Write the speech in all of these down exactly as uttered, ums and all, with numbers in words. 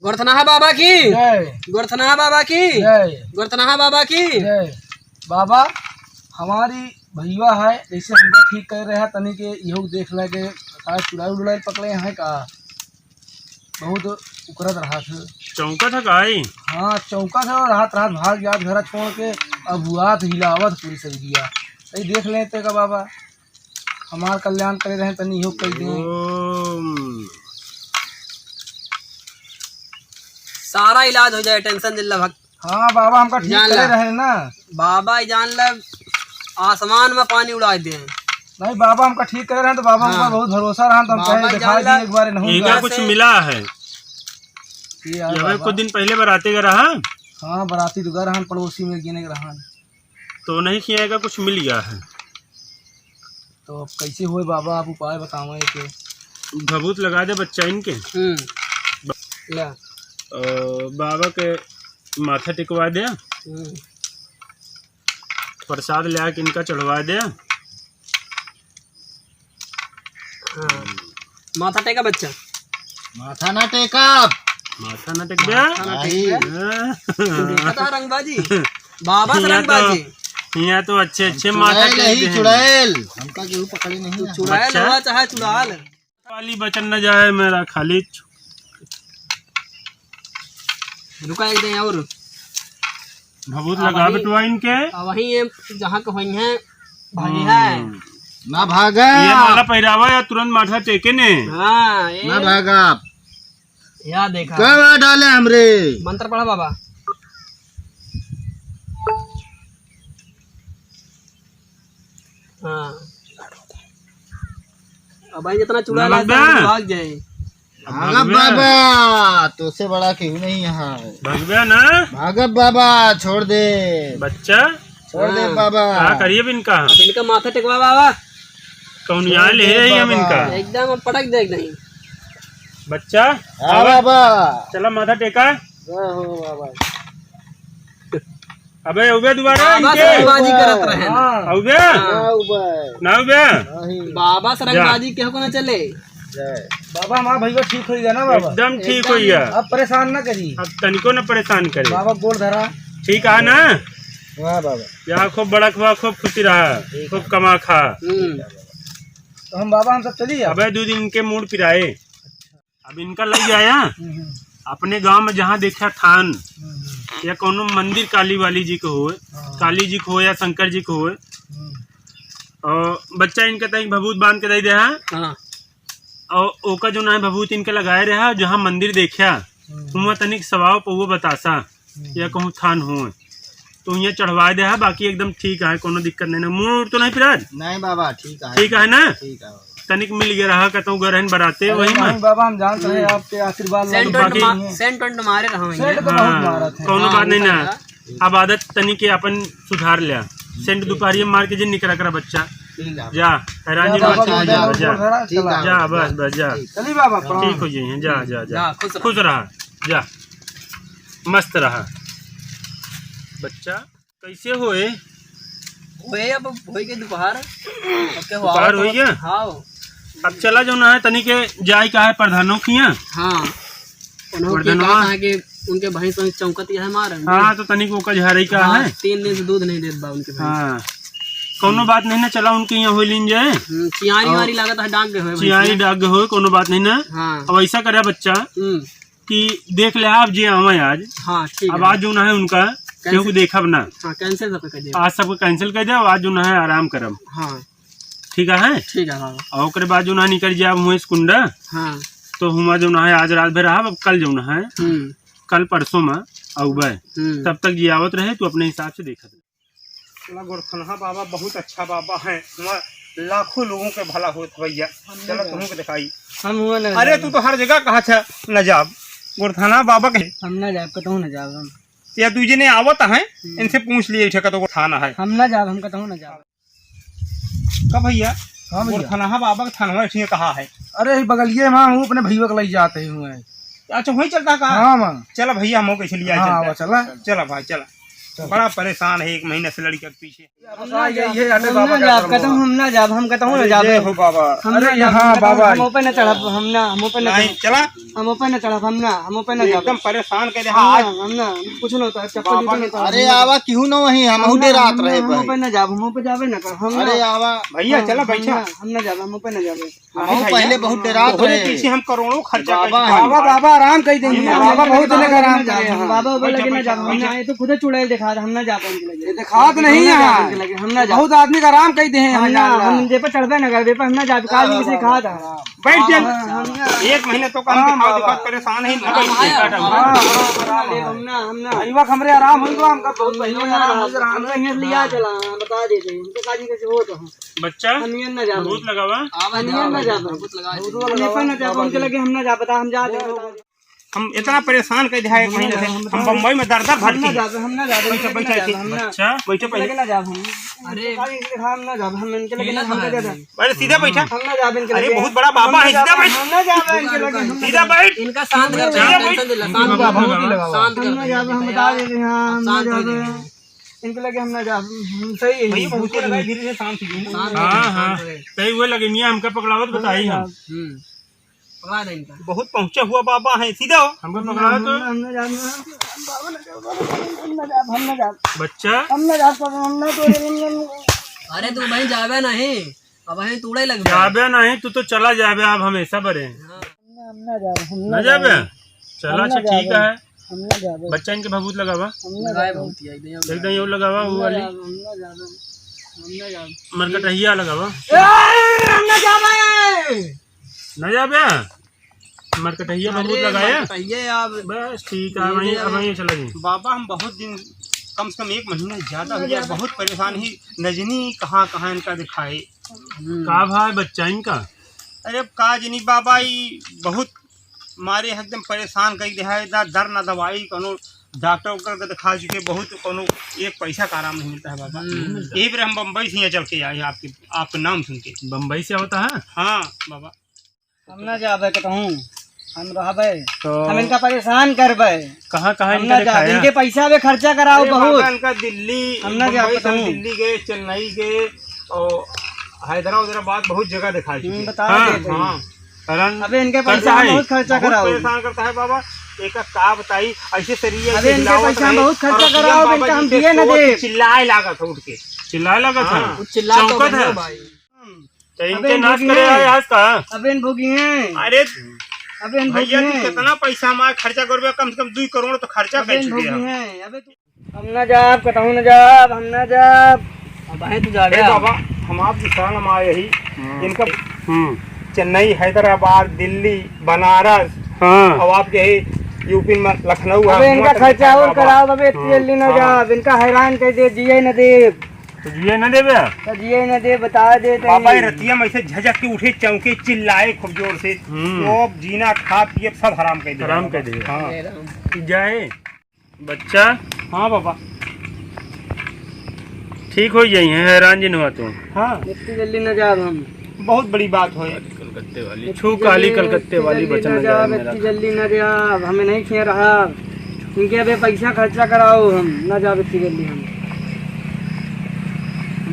गोरथनहा बाबा की जय। गोरथनहा बाबा की जय। गोरथनहा बाबा की जय। बाबा, हमारी भैया है, जैसे हमका ठीक कर रहे हैं, तनी के इहो देख ले के शायद चुड़ैल उड़ैल पकड़े हैं का? बहुत उकरत रहा था। चौंकत है काई? हाँ, चौंकत है और रात रात भाग जात घर छोड़ के, अब हुआ तो हिलावत पूरी सरिया। तई देख लेते का बाबा, हमार कल्याण करे रहे, तनी इहो कर दे। ओम। सारा इलाज हो जाए, tension दिल्ला भक्त। हाँ बाबा, हमका ठीक जान करे ला। रहे ना। बाबा ही जान ला, आसमान में पानी उड़ा दे। नहीं बाबा, हमका ठीक करे रहे तो बाबा, हाँ। हमका बहुत भरोसा रहा, तो हम बाबा कहे, ही दिखा जान ला। दी एक बार, नहीं इनका हुआ। कुछ मिला है? ये यार ये भाई बाबा। कुछ दिन पहले बराती का रहा। हाँ, बराती तो गए रहन, पड़ोसी में गिने के रहन। तो नहीं किया का कुछ मिल गया है। तो अब कैसे होए बाबा, आप उपाय बतावे के। भभूत लगा दे बच्चा इनके। हम्म। ला। और बाबा के माथा टिकवा दे। हम्म। प्रसाद ले आके इनका चढ़वा दे। हाँ। माथा टेका बच्चा। माथा ना टेका। माथा ना टेक बे। माथा ना टेक बे। हाँ। देखा था रंगबाजी। बाबा से यहाँ तो, रंगबाजी। यहाँ तो अच्छे, अच्छे हम माथा चुड़ैल टेक ही दे हैं। चुड़ैल। हमका केहू पकड़े नहीं तू ना। चुड़ैल बच्चा। हुआ चाहे चुड़ैल। वाली बचन न जाए मेरा, खाली चु- रुका एक दिन और। भभूत आ लगा वही, बेटवा इनके। आ वही ये जहाँ के होई हैं, भागी है। हम्म। ना भागा। ये माला पहिरावा या तुरंत माथा टेके ने। हाँ, ये ना भागा। या देखा। का डाले हमरे? मंत्र पढ़ा बाबा। हाँ। अब भाई जितना चुड़ैल नमक आता है, बे। भाग जाए। अब भागा भाग बे। बाबा, तोसे बड़ा केहू नहीं यहाँ। भाग बे ना। भागा बाबा, छोड़ दे। बच्चा। छोड़ दे हाँ। बाबा। का करिए अब इनका? अब इनका माथा टेकवा बाबा। कौन छोड़ यहाँ ले दे है हम बाबा। इनका? एकदम अब पटक दे एकदम। बच्चा, हाँ आवा। बाबा। चला माथा टेका। जय हो बाबा। अबे, अबे दोबारा बाबा इनके। से रंगबाजी करत रहे ना। हाँ। अबे? हाँ, उबे। ना अबे? नहीं। बाबा से जा। रंगबाजी केहू को ना चले। जय। बाबा, हमारा भैया ठीक होइगा ना बाबा? एकदम ठीक एकदम। होइगा। अब परेशान ना करी। अब तनिको ना परेशान करे। बाबा गोड़ धरा। ठीक है ना? हाँ बाबा। यहाँ खूब बड़ा हुआ, खूब खुशी रहा, ठीक खूब है। कमा खा। हम्म। तो हम बाबा, हम सब चली अब। अबे, दो दिन के मूड पिराए। अब इनका लग जाया हम्म, हम्म। अपने गांव में जहाँ देखा थान हम्म, हम्म। या कौनो मंदिर काली वाली जी के होए, हाँ। काली जी के होए या शंकर जी के होए, हम्म। और बच्चा इनके तक भभूत बांध के दे दे है। हाँ। और ओका जो ना है भभूत इनके लगाए रहा, जहाँ मंदिर देखा, हम्म। हुआ तनिक सवाओ पौवो बतासा। हम्म। या कहूँ थान हो, तो यहाँ चढ़वा दे है, बाकी एकदम ठीक है, कोनो दिक्कत नहीं ना। मूड़ तो नहीं पिरात? नहीं बाबा, ठीक है। ठीक है ना? ठीक है बाबा। तनिक मिल गया रहा, कहता हूँ, गरहन बराते अरे वही में। नहीं बाबा, हम जानते हैं हम्म। आपके आशीर्वाद सेंट वाले वेंट बाकी मा-, सेंट वेंट मारे रहा सेंट तो बहुत हाँ, मारत है। कोनो हाँ, बात नहीं ना। हाँ। अब आदत तनिक के अपन सुधार लिया। सेंट दोपहरिया मार के जे निकरा करा बच्चा। ठीक है। जा, हैरान जा जी बाबा, मत जा, जा, जा, जा। जा, ठीक है। जा, बस, बस, जा। ठीक। चलिए बाबा, प्रणाम। ठीक हो जाइए, जा, जा, जा। जा, खुश रहो। खुश रहा, जा। मस्त रहा। बच्चा, कैसे होए? होए, अब होई के दोपहर। अब के दोपहर होई गया? हाँ। अब चला जो ना है, तनी के जाए का है प्रधानों किया। हाँ। उन्हों के प्रधानवा। बात है कि उनके भैंस वैंस चौंकत के है मार। हाँ, तो तनी को का झारे का हाँ, है। तीन दिन से दूध नहीं देत बा उनके भैंस। हाँ। कौनो बात नहीं ना, चला उनके यहाँ होई लीन जाए। हम्म, चियारी और वारी लागत है, डाक गए होए चियारी भैंसिया। डाक गए होए, कौनो बात नहीं ना। हाँ। अब ऐसा करे बच्चा, हम्म। कि देख ले आप जे आवे आज। हाँ, ठीक अब है। आज जो ना है उनका, cancel। केहू को देखब ना। हाँ, cancel सबके कर दे। आज सबको cancel कर दे, आज जो ना है आराम करब। हाँ। ठीक है? ठीक है, हाँ। और ओकरे बाद जो ना निकल जाए हुए कुंडा, हाँ। तो हुआ जो ना है आज रात भर रहब, अब कल जो ना है, हम्म। कल परसों में आउबे। हम्म। तब तक जे आवत रहे, तू अपने हिसाब से देखत रहे। चला, गोरथनहा बाबा बहुत अच्छा बाबा है, हुआ लाखों लोगों के भला होत भैया। हम चला, नहीं तुमको दिखाई। हम हुआ ना अरे, जाब। तू तो हर जगह कहा था न जाब। गोरथनहा बाबा के हम ना जाब, कतहूँ ना जाब हम। या दूजे ने आवत है, हम्म। इनसे पूछ लिए, इठे कतहूँ थान है। हम ना जाब, हम कतहूँ ना जाब। का भैया? हाँ भैया। गोरथनहा बाबा का थानवा इठे कहाँ है? अरे, यही बगलिए में हूँ, अपने भैया के लई जाते हुए। अच्छा, वहीं चलता का? हाँ, माँ। चला भैया, हम कैसे लिया हाँ, चलता। चला। चला भाई, चला। बड़ा परेशान है एक महीना से लड़का के पीछे। हम ना जाब, हम ना जाब, हम ना जाब, हम ना जाब। अरे जय हो बाबा। हम ना जाब, हम ओपे ना चढ़ब, हम ना, हम ओपे ना चढ़ब। चला। हम ओपे ना चढ़ब, हम ना, हम ओपे ना जाब। एकदम परेशान कर दे। हम ना, हम ना, कुछ ना होता है, चप्पल जूता ना उतारब। अरे आवा, क्यों ना वहीं, हम हम ना, डेरात रहे भाई। हम ओपे ना जाब, हम ओपे जाबे ना करब, हम ना। अरे आवा। भैया, चला, बैठा। हम ना जाब, हम ओपे ना जाबे। हम पहले बहुत डेरात रहे। पीछे हम करोड़ों खर्चा कर दिया। बाबा, बाबा आराम कर देंगे। बाबा बहुत जने का आराम करे हैं। बाबा, बाबा लगे ना जाब, हम ना, ये तो खुदे चुड़ैल दिखा रहा, हम ना जाब इनके लगे। ये दिखात नहीं है। हम ना जाब। बहुत आदमी का आराम कर दे हैं। हम ना, हम जे पर चढ़बे ना करबे, पर हम ना जाब, काज किसी कहा था। बैठ जा। एक महीने तो काम दिखाओ, दिखाओ, परेशान है, ना बैठ जा। हम ना, हम ना। हमरे आराम होई, हमका बहुत बढ़िया आराम होई, हम तो यहाँ लिया चला, बता देते हैं, हमको काजी कैसे हो तो। बच्चा, हम नियन ना जाबे। भभूत लगावा। हम नियन ना जाबे। भभूत लगावा। हम नियन ना जाबे, उनके लगे हम ना जाबे, बता, हम जा दे, बता दे। हम इतना परेशान कर दिया एक महीने से, हम बम्बई में दर दर भटकी। हम ना जाबे, हम ना जाबे, बैठो, बैठो, बैठो। हम ना, बच्चा, बैठो पहले। इनके लगे ना जाबे हम। अरे, हम ना जाबे, हम इनके लगे ना जाबे। अरे, सीधा बैठा। हम ना जाबे इनके लगे। अरे, बहुत बड़ा बाबा है, सीधा बैठ। हम ना जाबे इनके लगे, हम ना जाबे। सीधा बैठ। इनका शांत कर दे, सीधा बैठ। टेंशन दे, शांत कर दे। शांत कर दे। हम ना जाबे, हम बता दे रहे हैं, हम ना जाबे। इनके लगे हम ना जा, हम सही है। भैया, बहुत लगा, धीरे से शांत हो जाओ। शांत हो जाओ, हाँ, शांत हो जाओ। तई हुए लगे मियाँ हमका पकड़ावत बताई हम। हम्म। पकड़ा दे इनका। बहुत पहुँचा हुआ बाबा है, सीधा हो। हमको पकड़ाओ तो। हम ना जा, हम ना जा, हम ना जा, हम ना जा। बच्चा। हम ना जा, हम ना तो। अरे तू भाई जाबे नहीं, अब वहीं तूड़े लग जाबे नहीं, तू तो चला जाबे, अब हमेशा बरे। हाँ। हम ना जाबे, हम ना जाबे। चला, अच्छा, ठीक है। हम ना जाबे। बच्चा इनके भभूत लगावा। हम ना जाबे। भभूतिया, एकदम। एकदम यो लगावा, वो वाली। हम ना जाबे। हम ना जाबे। मरकटहिया लगावा। ए, हम ना जाबे। ना जाबे? मरकटहिया भभूत लगाए? मरकटहिया अब बस, ठीक है, अब वहीं, अब वहीं चला जाए। बाबा, हम बहुत दिन, कम से कम एक महीना ज्यादा हो गया, बहुत परेशान ही, नजनी कहाँ, कहाँ इनका दिखाए। हम्म। का भाई बच्चा इनका? अरे, अब का जनी बाबा, ई बहुत मारे एकदम परेशान कई दे है, ना दर ना दवाई, कोनो डॉक्टर उक्टर के दिखा चुके, बहुत कोनो एक पैसा का आराम नहीं मिलता है बाबा। हम्म। यही पर हम बम्बई से यहाँ चल के आए हैं आपके, आपके नाम सुन के। बम्बई से होता है? हाँ बाबा। हम ना जाबे कतहूँ, हम रहबे। तो हम इनका परेशान करबे। कहाँ, कहाँ हम इनका ना जाबे, दिखाया? इनके पैसा बे खर्चा कराओ अरे बहुत। बाबा, इनका दिल्ली, हम ना जाबे बम्बई से हम कतहूँ। दिल्ली गए, चेन्नई गए और हैदराबाद, हैदराबाद बहुत जगह दिखा चुके हम्म, हैं। बता हाँ, देते हैं। हाँ। कारण अबे इनके पैसा हम है, बहुत खर्चा बहुत कराओ। परेशान करता है बाबा, एक का बताई, ऐसे शरीर अबे ऐसे इनके हिलावत पैसा हम रहे बहुत खर्चा और कराओ, बाबा इनका हम जी से दिए न सोच दे। चिल्लाए लागत है उठ के। चिल्लाए लागत है? हाँ। वो चिल्ला तो चौंकत बनो है। भाई। तो इनके अबे नाश भोगी करे हैं। आए आज का? अबे भोगी हैं। अरे अबे भैया, भोगी तू हैं। कितना पैसा हमारा खर्चा करबे, कम से कम दो करोड़ तो खर्चा अबे कर चुके भोगी हैं। हैं। अबे तू हम ना जाब, कतहूँ ना जाब, हम ना जाब। अब भाई तू जाबे ए अब। बाबा, हम आपकी शरण में आए ही। हम्म। इनका हम्म। चेन्नई, हैदराबाद, दिल्ली, बनारस, हाँ। और आपके ही यूपी में लखनऊ है, अबे इनका वहाँ तक खर्चा और बाबा। कराओ, अबे इतनी हाँ, जल्दी ना हाँ। जाब, इनका हैरान कर दे, जिए न देब। तो जिए न देबे? तो जिए न दे, बता दे तो बाबा, ये रतिया में ऐसे झझक के उठे, चौंके, चिल्लाए खूब जोर से। हम्म। तो जीना, खा, पिए सब हराम कर दे हराम बाबा। कर दे। हाँ। जाए। बच्चा। हाँ बाबा। ठीक हो जाई है, हैरान जिन हुआ तू। हाँ। इतनी जल्दी न जाब हम। बहुत बड़ी बात होए। कलकत्ते वाली, इतनी छू काली जल्दी, कलकत्ते इतनी वाली जल्दी बचन न न जाए जाब, मेरा। इतनी जल्दी न जाब, हमें नहीं खिया रहा। इनके अबे पैसा खर्चा कराओ, हम न जाब इतनी जल्दी हम।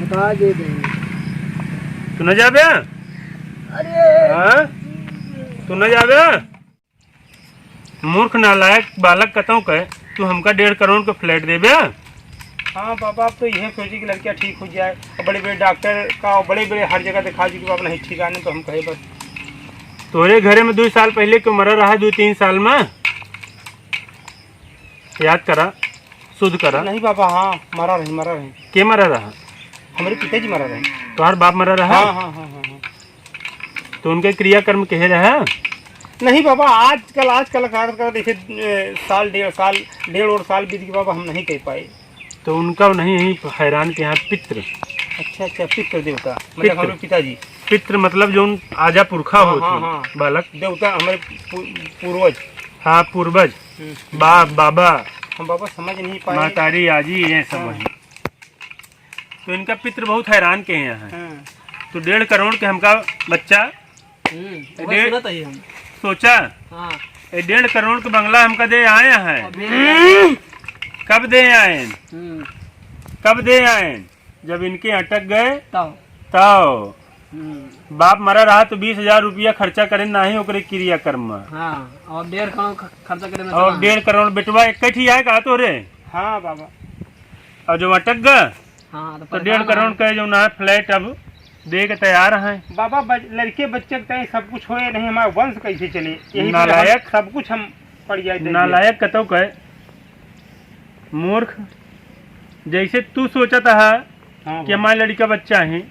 बता दे देंगे। तू न जाबे? अरे। हाँ? तू न जाबे? मूर्ख नालायक बालक कतौ के, तू हमका डेढ़ करोड़ के फ्लैट देबे? हाँ बाबा, अब तो यह सोची कि लड़किया ठीक हो जाए, और बड़े बड़े डॉक्टर का, और बड़े बड़े हर जगह दिखा चुके बाबा, नहीं ठीक आने तो हम कहे बस। तोरे घरे में दो साल पहले क्यों मरा रहा, दो तीन साल में? याद करा, शुद्ध करा। नहीं बाबा, हाँ, मरा रही, मरा रही। के मरा रहा? हमारे पिताजी मरा रहे। तुम्हार बाप मरा रहा? हाँ, हाँ, हाँ, हाँ, हाँ। तो उनके क्रियाकर्म कहे रहे? नहीं बाबा, आजकल, आजकल का, का देखे, ए, साल, डेढ़ साल, डेढ़ और साल बीत गए बाबा, हम नहीं कह पाए। तो उनका नहीं, यही हैरान के यहाँ पितृ। अच्छा, अच्छा, पितृ देवता, मतलब पितृ। हमारे पिताजी। पितृ मतलब जो आजा पुरखा हाँ, होत हाँ, हैं, हाँ। बालक। देवता हमारे पू-, पूर्वज। हाँ, पूर्वज। हम्म। बाप, बाबा। हम बाबा समझ नहीं पाए। महतारी, आजी, ये सब हाँ। वही। तो इनका पितृ बहुत हैरान के हैं यहाँ। हाँ। तो डेढ़ करोड़ के हमका बच्चा, हम्म, ये वही डेढ़, सुनत ही हम। सोचा, हाँ। ये डेढ़ करोड़ के बंगला हमका दे आए हैं। अबे कब दे आएन? हम्म। कब दे आएन? जब इनके अटक गए तब। तब। हम्म। बाप मरा रहा तो बीस हजार रुपया खर्चा करेन, नाही ओकरे क्रियाकर्म में। हाँ, और डेढ़ करोड़ ख-, खर्चा करे में और चला। डेढ़ करोड़ बेटवा एक ही आए का तोरे? हाँ बाबा। और जो अटक गए, हाँ, तो तो डेढ़ परेशान करोड़ है। का जो ना फ्लैट अब दे के तैयार हैं। बाबा, बच-, लड़के बच्चे के तय सब कुछ होए नहीं, हमारा वंश कैसे चले? यही पे हम नालायक। सब कुछ हम पड़ जाए, दे दे। नालायक कतौ कहे, मूर्ख। जैसे तू सोचत है हाँ कि बाबा। हमारे लड़का बच्चा है,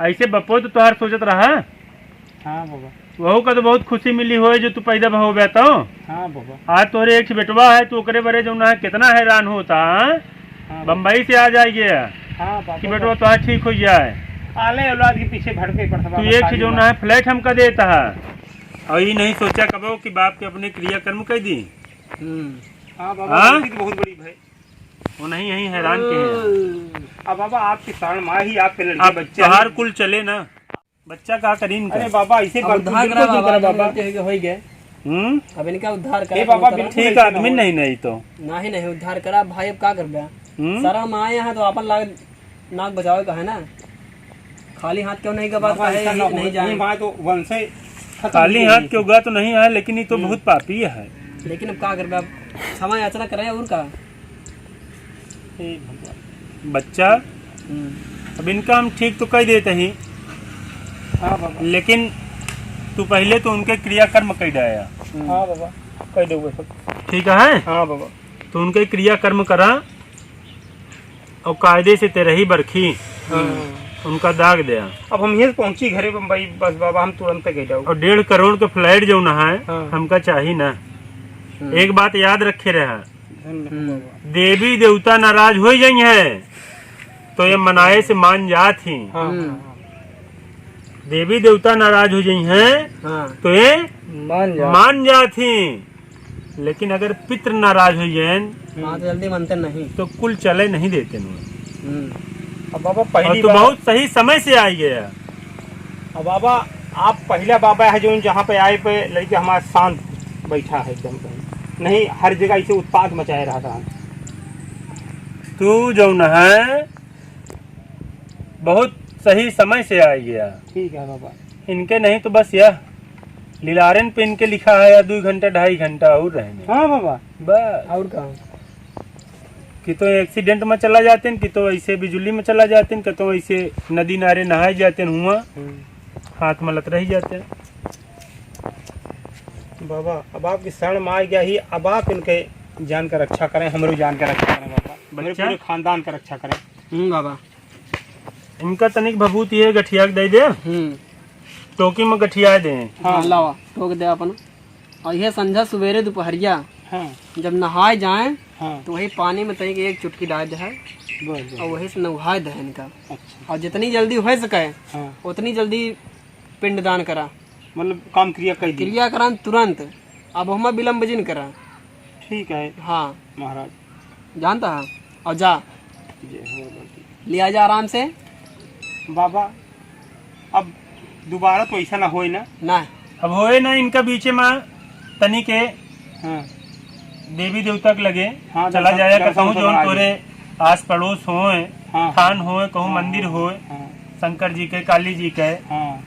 ऐसे बपो तो तोहार सोचत रहा। हाँ बाबा। वहू का तो बहुत खुशी मिली होए जो तू पैदा भव बे तो। हाँ बाबा। आज तोहरे एक ठे बेटवा है, तू ओकरे बरे जौन है कितना हैरान होता, हाँ? हाँ बाबा। बम्बई से आ जाइए हाँ बाबा। कि बेटवा तोहार ठीक हो जाए। आले औलाद के पीछे भटके पड़ता तू बाबा, एक ठे सारी जौन बात। है फ्लैट हमका देता है, और ये नहीं सोचा कबो कि बाप के अपने क्रियाकर्म कह दी। हम्म। हाँ बाबा, हाँ? गलती तो बहुत बड़ी भाई। वो नहीं, यही हैरान के हैं। अब बाबा आपके शरण में ही आपके लड़के अब बच्चे तोहार हैं। कुल चले ना। बच्चा का करीन का? अरे बाबा, ऐसे अब बात उद्धार बिल्कुल करा मत बाबा, करा बाबा। गलती हो गया, हो ही गया। हम्म? अब इनका उद्धार करा, ए बाबा, कौन करा? बिल्कुल ठीक ऐसे ना आदमी हो। नहीं, नहीं तो। नहीं, नहीं, उद्धार करा भाई, अब का करबे? हम्म? शरण में आए हैं तो अपन लाग, नाक बचावे का है ना। खाली हाथ क्यों नहीं का बात बाबा, का है, ऐसा ना यही हो। नहीं जाए। ये बात तो वंशे खत्म खाली नहीं हाथ होगी। क्यों गा तो नहीं है, लेकिन ये तो हम्म। बहुत पापी है। लेकिन अब का करबे, अब क्षमा याचना करे और का? हे भगवान। बच्चा, हम्म। अब इनका हम ठीक तो कह देते ही, हाँ बाबा। लेकिन तू पहले तो उनके क्रियाकर्म कह डाया। हम्म। हाँ बाबा, कह दो सब। ठीक है? हाँ बाबा। तो उनके क्रियाकर्म करा और कायदे से तेरही बरखी हाँ। उनका दाग दे। अब हम यहीं पहुंची घरे बम्बई, बस बाबा हम तुरंत गए जाओ। और डेढ़ करोड़ के फ्लैट जो ना है, हाँ। हमका चाही ना। हम्म। एक बात याद रखे रहा, धन्य हो हम्म। बाबा। देवी देवता नाराज हो जाई हैं, तो ये मनाए से मान जात ही। हाँ, हम्म। हाँ, हाँ। देवी देवता नाराज हो जाई हैं, हाँ। तो ये मान जात। मान जात ही। लेकिन अगर पितृ नाराज हो जाए, हाँ, तो जल्दी मानते नहीं। तो कुल चले नहीं देते नु। हम्म। अब बाबा और पहली तू बार बहुत सही समय से आ गया। अब बाबा, आप पहला बाबा है जो जहाँ पे आए पे लड़के हमारा शांत बैठा है एकदम। नहीं, हर जगह इसे उत्पाद मचाए रहता है। तू जौन है, बहुत सही समय से आ गया। ठीक है बाबा। इनके नहीं तो बस यह लिलारेन पे इनके लिखा है या दो घंटा, ढाई घंटा और रहने। हाँ बाबा। बस। और का? कि तो एक्सीडेंट में चला जाते हैं, कि तो ऐसे बिजुली में चला जाते हैं, कि तो ऐसे नदी नारे नहाए जाते हैं हुआ, हम्म। हाथ मलत रह जाते हैं। बाबा, अब आपकी शरण में आ गया ही, अब आप इनके जान का रक्षा करें, हमरो जान का रक्षा करें बाबा, मेरे बच्चा? पूरे खानदान का रक्षा करें। हम्म बाबा। इनका तनिक भभूत ये गठिया के दे दे, हम्म। टोकी में गठिया दे। हाँ। हाँ, लावा, टोक दे अपन। और ये संझा सुबेरे दोपहरिया हाँ। जब नहाए जाएं, हाँ। तो वही पानी में तनिक एक चुटकी डाल दे है बस, बस। और वही से नहाए दे इनका। अच्छा। और जितनी जल्दी हो सके, हाँ। उतनी जल्दी पिंडदान करा। मतलब काम क्रिया कर दी। क्रिया करा तुरंत, अब हमें विलम्ब जिन करा। ठीक है। हाँ। महाराज। जानता है? और जा। जय हो भगवती। लिया जा आराम से। बाबा, अब दोबारा तो ऐसा ना होए ना। ना। अब होए ना इनका बीचे में तनी के हाँ। देवी देवता के लगे हाँ, चला दर्शन, जाया दर्शन करता हूँ, तो जौन करा तोरे आस पड़ोस होए, हाँ, थान हाँ। होए, कहूँ हाँ, मंदिर हाँ, होए, हाँ। शंकर जी के, काली जी के, हाँ।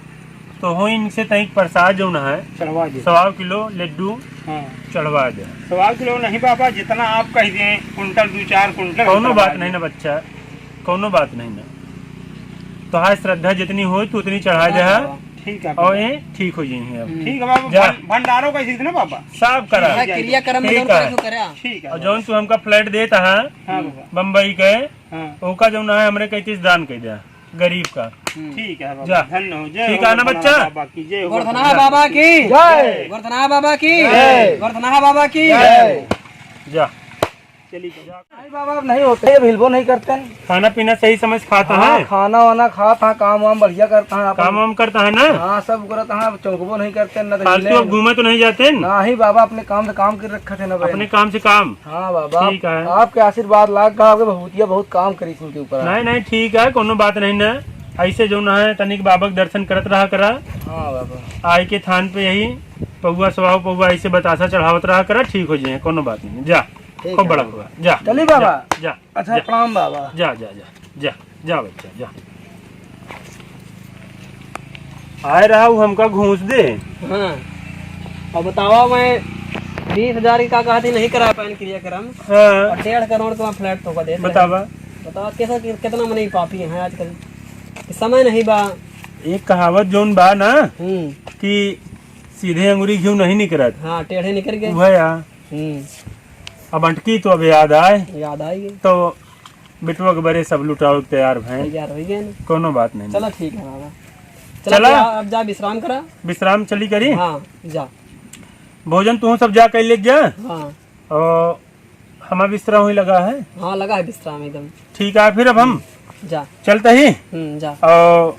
तो हो इनसे तनिक प्रसाद जौन है, चढ़वा दे। सवा किलो लड्डू हाँ। चढ़वा दे। सवा किलो नहीं बाबा, जितना आप कह दें, कुंटल, दो चार कुंटल कौनो चढ़वा बात दे। नहीं ना बच्चा, कौनो बात नहीं ना। तोहार श्रद्धा जितनी होई, तू उतनी चढ़ा दे हाँ, है। बाबा। ठीक है और बाबा। ये ठीक हो जाइए अब। हम्म। ठीक है बाबा, जा। भं-, भंडारो का इसी ना बाबा। सब करा। ठीक है, क्रियाकर्म ठीक जौन है। करे, सो करे। ठीक है और बाबा। जौन तू हमका फ्लैट देता है हाँ बाबा। बम्बई के, हाँ। ओका जौन है हमरे कहती दान कर दे। गरीब का। हम्म। ठीक है बाबा, जा। धन्य हो, जय ठीक हो है ना गोरखनाथ बच्चा? बाबा की, जय हो गोरखनाथ गोरखनाथ बाबा की। जय। गोरखनाथ बाबा की। जय। गोरखनाथ बाबा की। जय। जा। चलिए, जा। नहीं बाबा, अब नहीं होते, अब हिलबो नहीं करते हैं। खाना पीना सही समय से खाता हाँ, है? खाना वाना खाता है, काम वाम बढ़िया करता है अपन। काम वाम करता है ना? हाँ, सब करता है, अब चौंकबो नहीं करते हैं, ना तो फालतू हिले अब ना। घूमे तो नहीं जाते हैं? नहीं बाबा, अपने काम से काम कर रखे थे ना भाई। अपने काम से काम? हाँ बाबा, ठीक है। आपके आशीर्वाद लाग का, आपके भभूतिया बहुत काम करी इनके ऊपर। नहीं, नहीं, ठीक है, कोनो बात नहीं ना। ऐसे जौन है, तनिक बाबा के दर्शन करत रहा करा। हाँ बाबा। आए के थान पे यही पौवा, सवा पौवा ऐसे बतासा चढ़ावत रहा करा, ठीक हो जाए, कोनो बात नहीं। जा। ठीक खूब है। बड़ा हुआ। जा, चली बाबा। जा, जा, अच्छा, जा। प्रणाम बाबा। जा, जा, जा, जा, जा बच्चा, जा। आए रहा, उ हमका घूस दे। हाँ। अब बतावा, मैं बीस हजार के का कहत ही, नहीं करा पाएन क्रियाक्रम। हाँ। और डेढ़ करोड़ का फ्लैट तोहका देत रहे। बतावा। बतावा, कैसा, कि-, कितना मनई पापी हैं आजकल। समय नहीं बा। एक कहावत जौन बा ना, हम्म। कि सीधे अंगुरी घिउ नहीं निकरत। हाँ, टेढ़े निकर गए। उहे या। हम्म। अब अंटकी तो अब याद आए। याद आई गई। तो बेटवा के बरे सब लुटावे के तैयार भए। तैयार हो गए ना। कोनो बात नहीं। चला, ठीक है बाबा। चला, चला। जा, अब जा विश्राम करा। विश्राम चली करी? हाँ, जा। भोजन तू सब जा कर ले जा। हाँ। और हमार बिस्तरा वहीं लगा है। हाँ, लगा है बिस्तरा में एकदम। ठीक है, फिर अब हम जा। चलते ही। हम्म, जा। और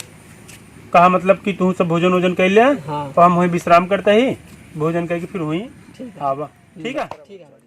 कहा मतलब कि तू सब भोजन वोजन कर ले, हाँ। तो हम वहीं विश्राम करते ही, भोजन करके फिर वहीं ठीक है। आवा। ठीक है? ठीक है।